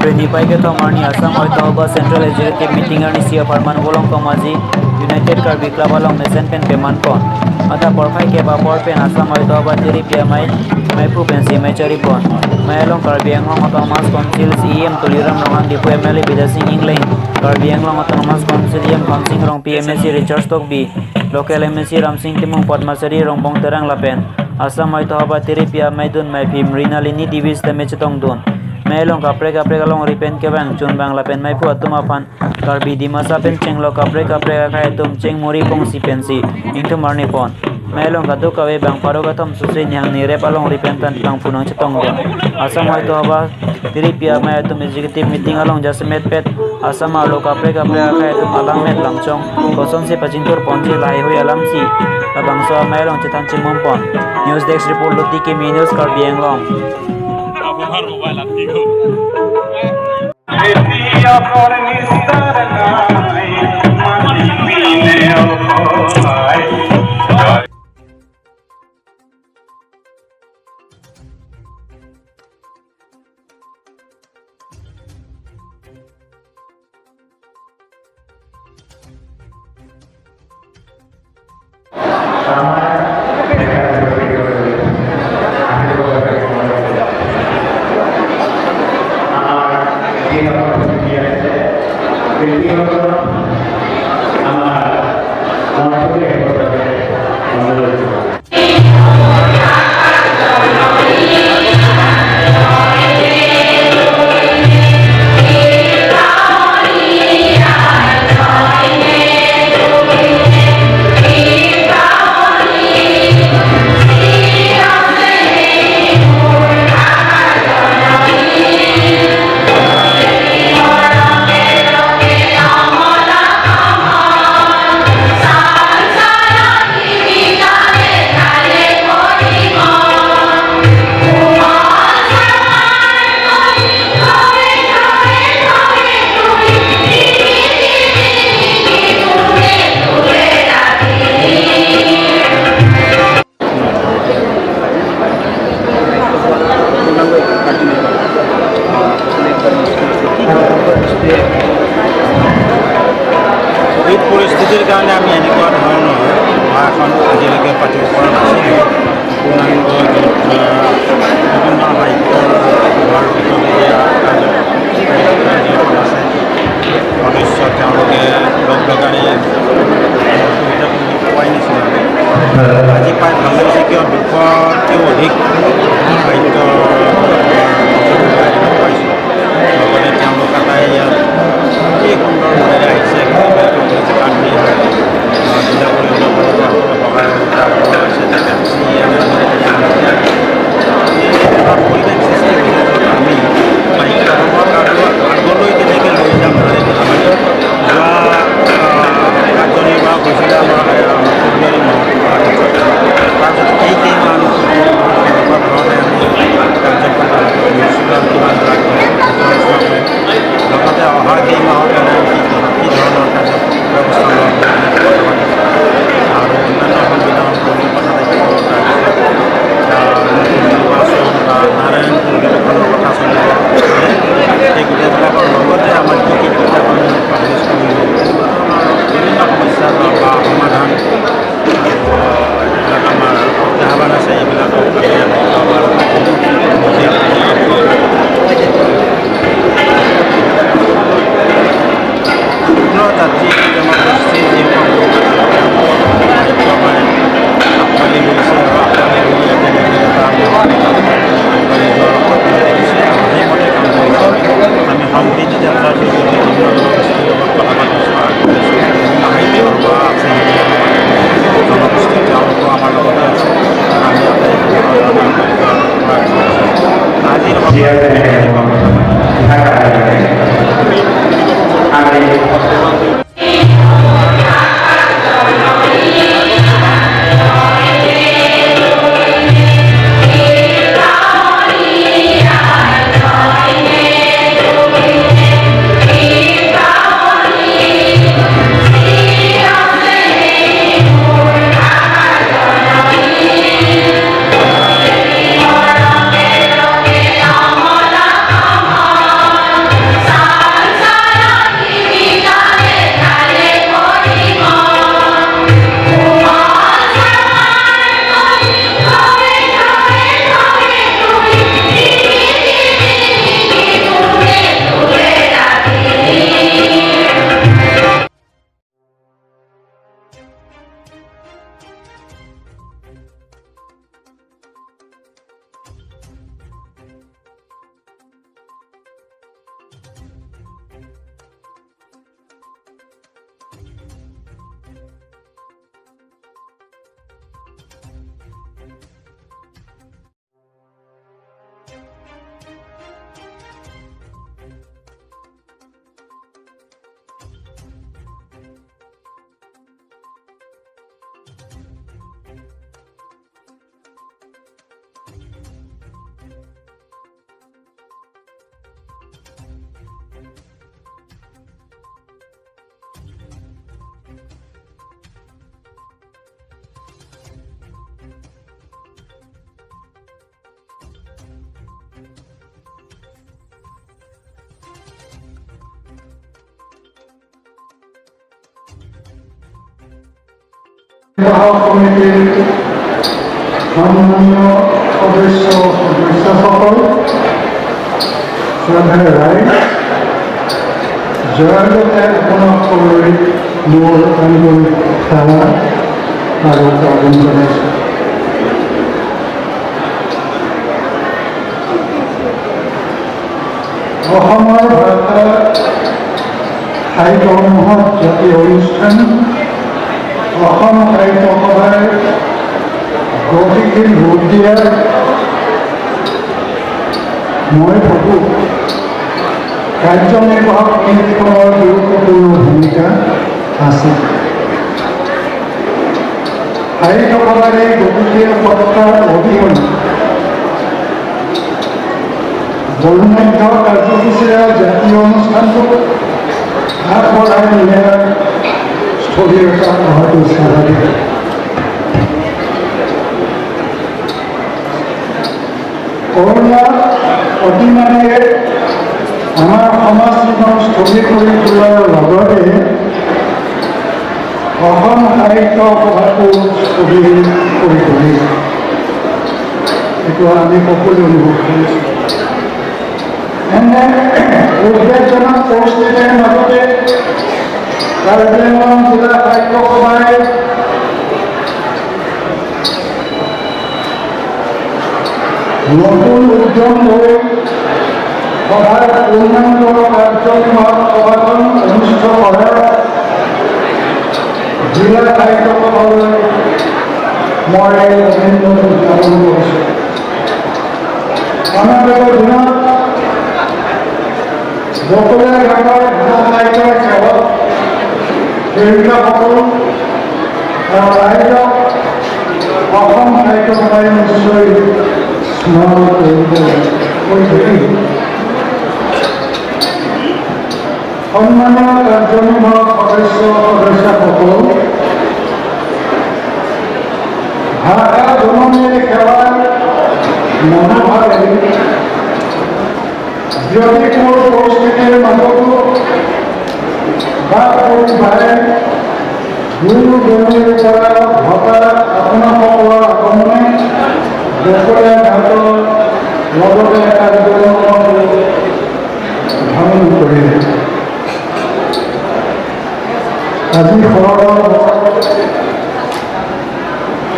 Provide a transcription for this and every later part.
Preni pai ke thomarni Assam Hoito ba Central Executive Meeting arni sia farman bolong komaji United Karbi Club along mesen pen peman pon ata porphai ke ba por pen Assam Hoito ba tiri pia mai mai pu pen si mai chari pon mai along Karbi Anglong Autonomous Council CM Tuliram Ronghang Dipu MLA Bidasing Ingleng Karbi Anglong Autonomous Council EM Khamsing Rong PMSC Richard Tokbi Local MSC Ramsing Timung Padmasari Rongbong Terang Lapen Assam Hoito ba tiri pia mai dun mai phim Rinalini Divis tame chetong dun Melong kapre kapre kalong ripen ke bang chun bang lapen mai pu atum afan Karbi Dimasa pen chenglo kapre kapre khai tum cheng muri pong si pen si ingtu marni pon Melong kadu kawe bang paro kathom susri nyang ni rep along ripen tan bang punang chetong dun Assam Hoito haba tiri pia mai atum executive meeting along jasmet pet Assam alo kapre kapre khai tum alang met langchong koson se pachingtur ponji lai hui alam si labang so melong chetan chimom pon News Desk report Luti ke News Karbi Anglong. Covid পৰিস্থিতিৰ কাৰণে আমি এনেকুৱা ধৰণৰ সভা এখন আজিলৈকে পাতিব পৰা নাছিলোঁ। পূৰ্ণাংগ বিভিন্ন সাহিত্যৰ সভাৰ যিসকল আছে সদস্য, তেওঁলোকে লগ লগাই অসুবিধা পোৱাই নাছিলে। আজি পাই ভাল লাগিছে, কিয় 200তকৈও অধিক সাহিত্য পাইছোঁ। লগতে তেওঁলোক আটাই ইয়াত অতি সুন্দৰ মনেৰে আহিছে। জিলা পৰিষদৰ ফালৰ পৰা সকলো সহায় সহযোগিতা আগবঢ়াইছে। পৰিৱেশ সৃষ্টি হৈছে য'ত আমি সাহিত্য সভাক আৰু আগলৈ কেনেকৈ লৈ যাম। যোৱা কাৰ্যনিৰ্বাহক হৈছিলে আমাৰ ফেব্ৰুৱাৰী মাহত, তাৰপিছত এই কেইমাহ আমি কেনেকুৱা ধৰণে আমি কাৰ্যক্ৰম কৰিছিলোঁ আৰু কিমান আলোচনা কৰিম, লগতে অহা কেইমাহৰ কাৰণে আমি কি ধৰণৰ কাৰ্য ব্যৱস্থা ল'ম আৰু অন্যান্য সংবিধান কথা থাকিব। তাৰপিছত নতুন নিৰ্বাচন বা নাৰায়ণপুৰ খনৰ কথা চলিব, সেই গোটেইবিলাকৰ লগতে আমাৰ কি কি কিতাপ আমি পাব্লিছ কৰিলোঁ, এনেকুৱা ধৰণৰ বিভিন্ন সমস্যা বা সমাধান এইবিলাক আমাৰ প্ৰত্যাহ্বান আছে। এইবিলাকক আমি সাহিত্য সভাৰ ক্ষুদ্ৰ জাতি জনগোষ্ঠী যিসকল লোক আছে, তেওঁলোকক সাহিত্য সভাই আঁকোৱালি লৈছে আৰু আঁকোৱালি লৈ একেলগে এটা আগবাঢ়ি যোৱাৰ সপোন দেখিছে আৰু সেইমতে কাম কৰিছে। আমি সম্প্ৰীতিতে থকাৰ জৰিয়তে বিভিন্ন জনগোষ্ঠীৰ লগত কথা পাতিছোঁ, আগবাঢ়িছোঁ। বিভিন্ন সাহিত্য সভা আছে জনগোষ্ঠী, তেওঁলোকো আমাৰ লগতে আছে আৰু আমি আটাই আগবাঢ়ি যোৱাৰ প্ৰয়াস কৰিছোঁ। আজিৰ সভাত এনেকুৱা কথা পাতি Amala, amala. কাৰ্যনিৰ্বাহক সমিতিৰ সন্মানীয় সদস্য সদস্যসকল, শ্ৰদ্ধাৰ ৰাইজ, জয়ন্ততে আপোনাসকললৈ মোৰ আন্তৰিক সেৱা আৰু আহ্বান জনাইছোঁ। অসমৰ ভাষা সাহিত্যসমূহত জাতীয় অনুষ্ঠান অসম সাহিত্য সভাই গতিশীল ৰূপ দিয়াৰ মই ভাবোঁ কাৰ্যনিৰ্বাহক সমিতিখনৰ গুৰুত্বপূৰ্ণ ভূমিকা আছে। সাহিত্য সভাৰ এই গতিশীল সত্তাৰ অবিহনে বৰ্ণাঢ্য কাৰ্যসূচীৰে জাতীয় অনুষ্ঠানটোক আগবঢ়াই নিয়াৰ স্থবিৰতা অহাটো স্বাভাৱিক। কৰোণা অতিমাৰীয়ে আমাৰ সমাজ জীৱন স্থবিৰ কৰি তোলাৰ লগতে অসম সাহিত্য সভাকো স্থবিৰ কৰি তুলিছে। এইটো আমি সকলোৱে অনুভৱ কৰিছোঁ। এনে উদ্বেগজনক পৰিস্থিতিৰ মাজতে কাৰ্বি আংলং জিলা সাহিত্য সভাই নতুন উদ্যম লৈ সভাৰ পূৰ্ণাংগ কাৰ্যনিৰ্বাহক সভাখন অনুষ্ঠিত কৰাৰ জিলা সাহিত্য সভালৈ মই অভিনন্দন জ্ঞাপন কৰিছোঁ। অনাগত দিনত বকলীয়া ঘাটৰ ভাষা সাহিত্যৰ সেৱক সেৱিকাসকল আৰু ৰাইজক অসম সাহিত্য সভাই নিশ্চয় স্মৰণ কৰিব কৰি থাকিব। সন্মানীয় কাৰ্যনিৰ্বাহক সদস্য সদস্যসকল, ভাষা জননীৰ সেৱাৰ মনোভাৱে ব্যতিক্ৰম পৰিস্থিতিৰ মাজতো বাট ভাই দূৰ দূৰণিৰ পৰা ঘটা আপোনাসকলৰ আগমনে বকলীয়া ঘাটৰ লগতে কাৰ্যক্ৰমটো ধাৰণ কৰিলে। আজি শৰতৰ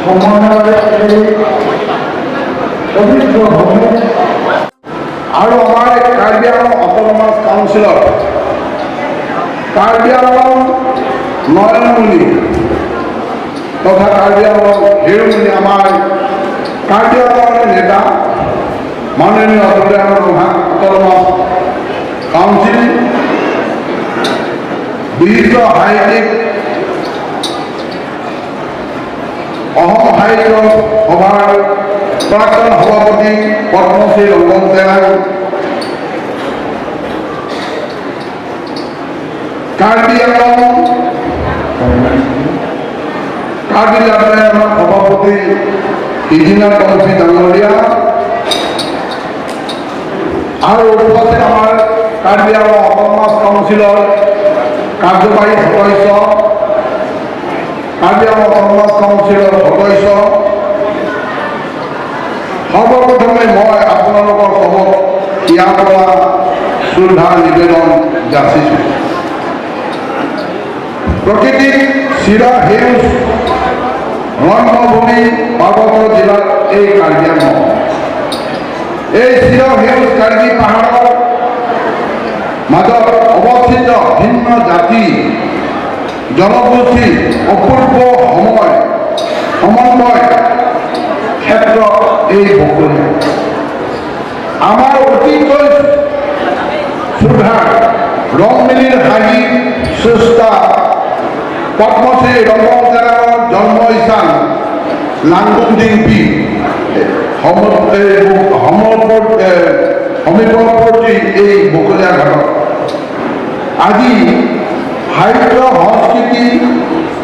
সময়ৰ এই পবিত্ৰ ভূমিত আৰু আমাৰ কাৰ্বি আংলং অট'নমাছ কাউন্সিলৰ কাৰ্বি আংলং নয়নমণি তথা কাৰ্বি আংলং হিৰোমণি, আমাৰ কাৰ্বি আংলঙৰ নেতা মাননীয় অটল অট'নমাছ কাউন্সিল, বিশিষ্ট সাহিত্যিক, অসম সাহিত্য সভাৰ প্ৰাক্তন সভাপতি পদ্মশ্ৰী ৰংগন তেৰাং, কাৰ্বি আংলং কাৰ্বি আংলঙৰ সভাপতি ইজিনা টংচি ডাঙৰীয়া আৰু উপস্থিত আমাৰ কাৰ্বি আংলং অট'নমাছ কাউন্সিলৰ কাৰ্যবাহী সদস্য, কাৰ্বি আংলং অট'নমাছ কাউন্সিলৰ সদস্য, সৰ্বপ্ৰথমে মই আপোনালোকৰ চবক ইয়াৰ পৰা শ্ৰদ্ধা নিবেদন যাচিছোঁ। প্ৰকৃতিক চিৰ সেউজ ৰম্যভূমি পাৰ্বত্য জিলাৰ এই কাৰ্বি আংলং, এই চিৰ সেউজ কাৰ্বি পাহাৰৰ মাজত অৱস্থিত ভিন্ন জাতি জনগোষ্ঠী অপূৰ্ব সময় সমন্বয় ক্ষেত্ৰ এই বকলীয়া। আমাৰ অতিকৈ শ্ৰদ্ধাৰ ৰংমিলিৰ হাঁহি স্ৰষ্টা পদ্মশ্ৰী ৰংগন তেৰাঙৰ জন্মস্থান লাংগুং ডিংপি সমীপৱৰ্তী এই বকলীয়া ঘাটত আজি সাহিত্য সংস্কৃতি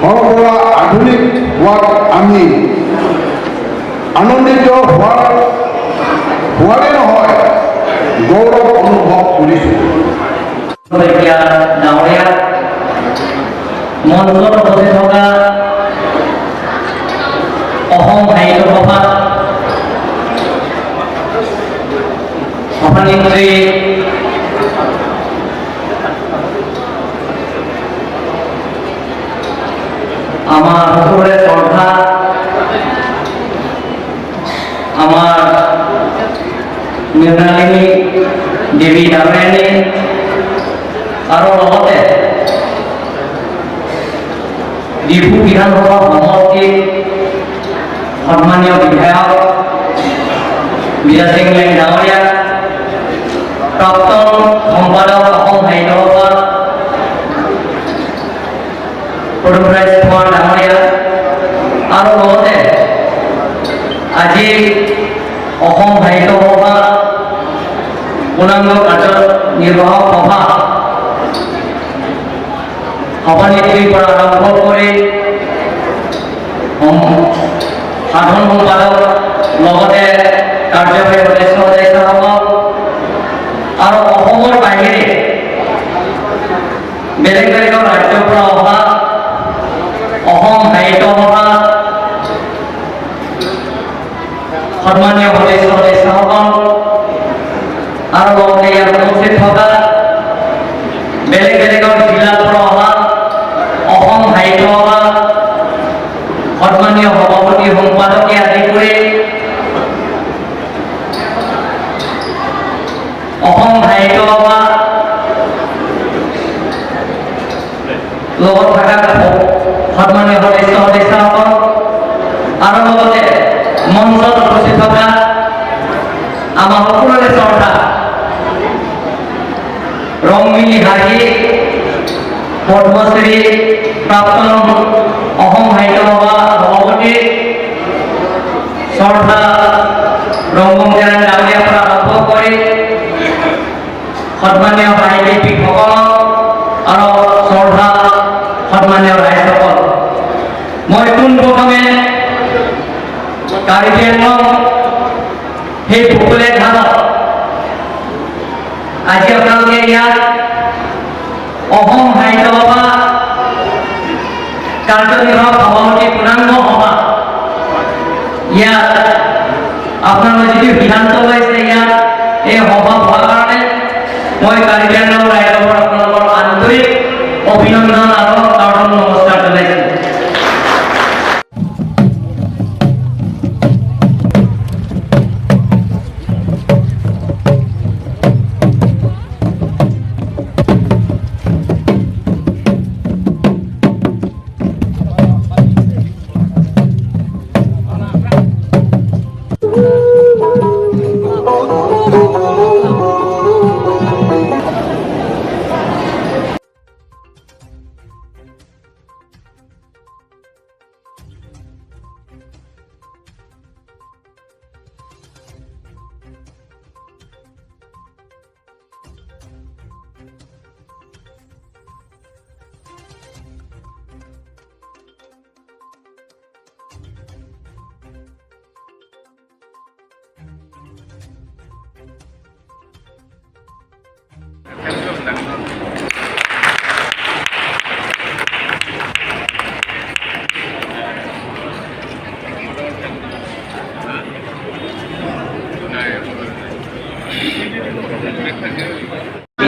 পৰম্পৰা আধুনিক হোৱাত আমি আনন্দিত হোৱাৰে নহয়, গৌৰৱ অনুভৱ কৰিছোঁ। শইকীয়া ডাঙৰীয়া, মঞ্চত উপস্থিত থকা সভানেত্ৰী আমাৰ সকলোৰে শ্ৰদ্ধা আমাৰ মৃণালিনী দেৱী ডাঙৰীয়ানী আৰু লগতে ডিফু বিধানসভা সমষ্টিৰ সন্মানীয় বিধায়ক বিৰাজ সিং লেং ডাঙৰীয়া, প্ৰাক্তন সম্পাদক অসম সাহিত্য সভা প্ৰদূপ ৰাজ কুমাৰ ডাঙৰীয়া আৰু লগতে আজি অসম সাহিত্য সভা পূৰ্ণাংগ কাৰ্যনিৰ্বাহক সভা সভানেত্ৰীৰ পৰা আৰম্ভ কৰি সাধাৰণ সম্পাদক লগতে কাৰ্যবাহী সদস্য সদস্যসকল আৰু অসমৰ বাহিৰে বেলেগ বেলেগ ৰাজ্যৰ পৰা অহা অসম সাহিত্য সভা সন্মানীয় সদস্য সদস্যসকল আৰু লগতে ইয়াত উপস্থিত থকা বেলেগ বেলেগৰ জিলাৰ পৰা অহা অসম সাহিত্য সভা সন্মানীয় সভাপতি সম্পাদকে আদি কৰি অসম সাহিত্য সভা লগত থকা সন্মানীয় সদস্য সদস্যসকল আৰু লগতে মঞ্চত উপস্থিত থকা আমাৰ সকলোৰে শ্ৰদ্ধা ৰংমিলি হাঁহি পদ্মশ্ৰী প্ৰাক্তন অসম সাহিত্য সভা সভাপতি শ্ৰদ্ধা ৰংগম তেৰাং ডাঙৰীয়াৰ পৰা আৰম্ভ কৰি সন্মানীয় সাহিত্যিকসকল আৰু শ্ৰদ্ধা সন্মানীয় ৰাইজসকল, মই পোনপ্ৰথমে কাৰ্বি আংলং সেই বকুলীয়া ঘাটত আজি আপোনালোকে ইয়াত অসম সাহিত্য সভা কাৰ্যনিৰ্বাহক সভাপতি পূৰ্ণাংগ সভা ইয়াত আপোনালোকে যিটো সিদ্ধান্ত লৈছে ইয়াত এই সভা হোৱাৰ কাৰণে মই কাৰ্বি আংলং ৰাইজৰ পৰা আপোনালোকৰ আন্তৰিক অভিনন্দন আৰু নমস্কাৰ জনাইছোঁ।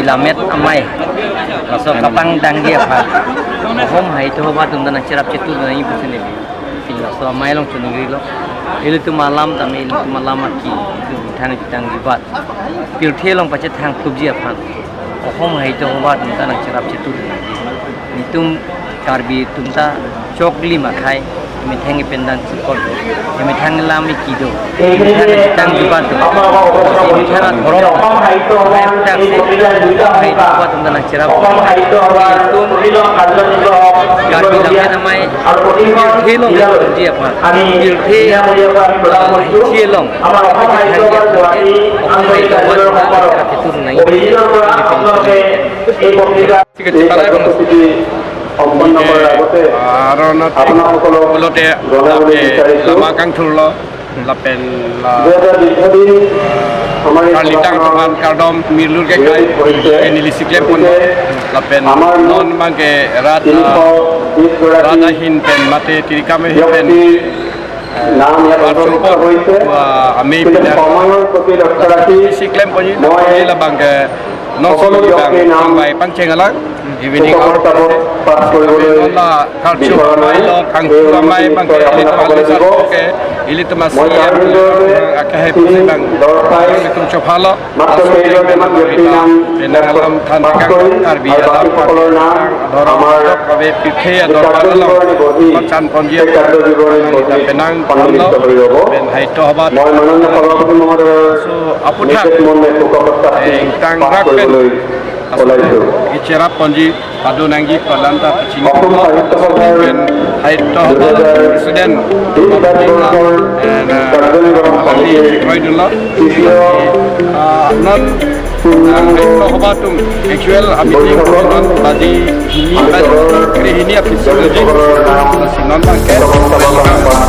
Lamet amai masuk kapang danggi apa Ahom সাহিত্য সভা তুমদানা চেরাপ চেতু দানি পুছনে so amai long chunugri lo ilu tu malam tami ilu tu malam aki itu thang tang gibat pirthe long pache thang tubji aphan Ahom সাহিত্য সভা তুমদানা চেরাপ চেতু দানি nitum karbi tumta chokli makhai আমি ঠেঙে পেন্দান করবো আমি ঠ্যাংলা আমি কি দেবো tang gibat ধরম Kalitang teman kardom mirlur ke kai enilisiklem pun lapen non mangke rat rata hin pen mate tirikame hin pen নাম ইয়াত অন্তৰ্ভুক্ত হৈছে। আমি কিন্তু সময়ৰ প্ৰতি লক্ষ্য ৰাখি siklem ponji মই la bang ke no সকলো bang ব্যক্তিৰ নাম by pangchengalang evening শোক প্ৰস্তাৱত পাঠ কৰিবলৈ la karchu বিচৰা নাই। lo এই kangchu mai অনুমতি bang ke নিশ্চয় আপোনাসকলে দিব। ke ili tu মই masih তাৰ ভিতৰতে akahe তিনি bang দৰ্শাই tum chopalo মাত্ৰ কেইগৰাকীমান ব্যক্তিৰ নাম Penalam than পাঠ কৰিম karbi আৰু বাকীসকলৰ নাম আমাৰ পিঠে যি কাৰ্য বিৱৰণী বহি, চান পঞ্জী সেই কাৰ্য বিৱৰণী বহি পেনাং সন্নিৱিষ্ট হৈ ৰ'ব। সাহিত্য সভাত মই মাননীয় সভাপতি মহোদয়ৰ আপুথাক নিৰ্দেশ মৰ্মে শোক প্ৰস্তাৱটি tang পাঠ rakpen কৰিবলৈ ওলাইছোঁ। Ichera ponji padu nangi palanta paching Assam সাহিত্য সভাৰ সাহিত্য সভা প্ৰেচিডেণ্ট 20 বাইছ বৰ্ষৰ কাৰ্যনিৰ্বাহক সমিতিৰ তৃতীয় নন পূৰ্ণাংগ সাহিত্য সভাটো একচুৱেল আমি বৈঠকত বাজি হিনি আমি সদৰ হিনি ব্যক্তিসকলৰ নাম নন বাংকে শোক প্ৰস্তাৱত আমি পাঠ